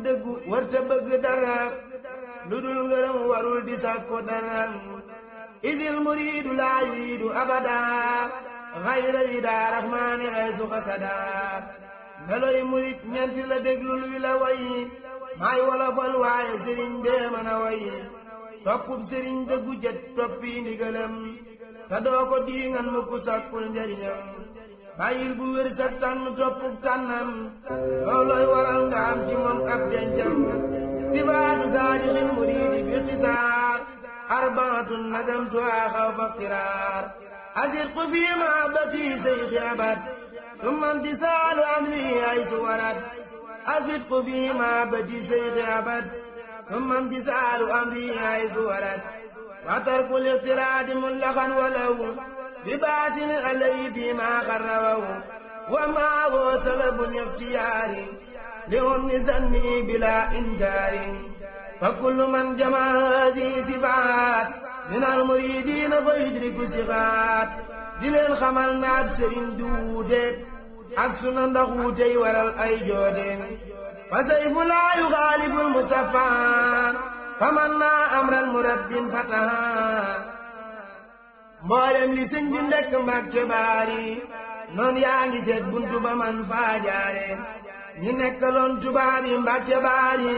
dëggu warta bëgg dara lu dul ngërëm warul di sàkko dara isil muriidu laa yuriidu abada xayra ridaa raxmaani xaysu xasada meloy murit ñeenti la déglul wi la way maay wolofal waaye sëriñ bee mën a way soppub sëriñ dëggu jët toppi ndigalam te doo ko diingan mukk sàkkul njariñam bàyyil bu wér sa tànn toppub tànnam loolooy waral nga am ci moom ab dencam sifaatu saadixil muriidi bi ixtisaar arbaatun nadamtuhaa xawfa ixtiraar asirqu fi mahabbati seyxi abad summa imtisaalu amri haysu warad asirqu fi mahabbati seyxi abad summa imtisaalu amri haysu warad wa tarkul ixtiraadi mutlaqan walaw bi baatin alay fi ma xarrawaw wa maa woo salabun ixtiyaari li husni zanni bila inkaari fa kullu man jamaa haadihi sifaat min al muridiina fa yudriku sifaat di leen xamal naab sëriñ du wuute ak suna ndax wuutey waral ay joodeen fa sayfu laa yuxaaliful musaffaa fa man naa amran murabbin fataha mboolem li sëñ bi ndekk Mbàkke baari noon yaa ngi seet buntu ba man faa jaare ñi nekkaloon tubaab yi Mbàkke baari